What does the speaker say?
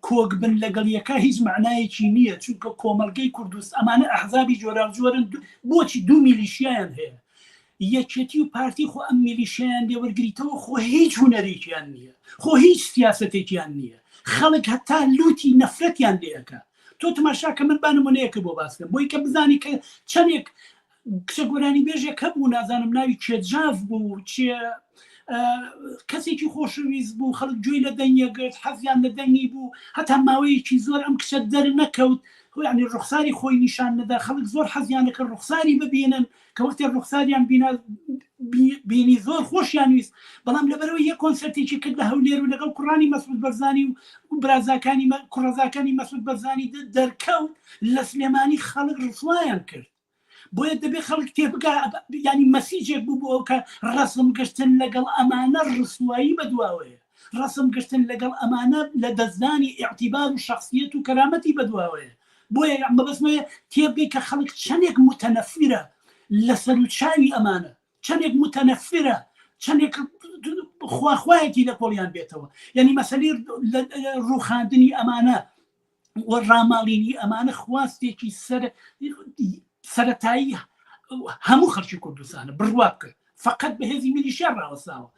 کۆک بن لەگەڵ یەکا هیچ مەعنایەکی نییە چونکە کۆمەڵگەی کوردست ئەمانە ئەحزابی جۆراوجۆرن بۆچی دوو میلیشیایان هەیە یەکێتی و پارتی خۆ ئەم میلیشیایان لێ وەرگریتەوە خۆ هیچ هونەرێکیان نییە خۆ هیچ سیاسەتێکیان نییە خەڵک هەتا لوتی نەفرەتیان لێ ئەکا تۆ تماشا کە من با نمونەیەکە بۆ باس کەم بۆی کە بزانی کە چەندێک کچە گۆرانی بێژێک هەبوو نازانم ناوی کێجاف بوو چێ کەسێکی خۆشەویست بوو خەڵک گوێی لە دەنگی گرت حەزیان لە دەنگی بوو هەتا ماوەیەکی زۆر ئەم کچە دەرنەکەوت ینی ڕوخساری خۆی نیشان نەدا خەڵک زۆر حەزیان دەکرد ڕوخساری ببینن کە وەختێ ڕوخساریان بینا بینی زۆر خۆشیان ویست بەڵام لەبەرەوە یە کۆنسرتێکی کرد لە هەولێر و لەگەڵ کوڕانی مەسعود بەرزانی و برازاکانی کوڕەزاکانی مەسعود بەرزانی دەرکەوت لە سلێمانی خەڵک ڕسوایان کرد بۆیە دەبێ خەڵک تێبگا ینی مەسیجێک بوو بۆ کە ڕسم گرتن لەگەڵ ئەمانە ڕسوایی بەدواوەیە ڕسم گرتن لەگەڵ ئەمانە لە دەستدانی ئیعتیبار و شخصیت و کەرامەتی بەدواوەیە بۆیە مەبەستمەوەیە تێبگەی کە خەڵک چەندێک متەنەفیرە لە سەروچاوی ئەمانە چەندێک متەنەفیرە چەندێک خواخوایەتی لە کۆڵیان بێتەوە یعنی مەسەلی ڕوخاندنی ئەمانە و ڕاماڵینی ئەمانە خواستێکی سەر سەتایی هەموو خەڵکی کوردستانە بڕوا بکە فقط بەهێزی میلیشیا ڕاوەستاوە.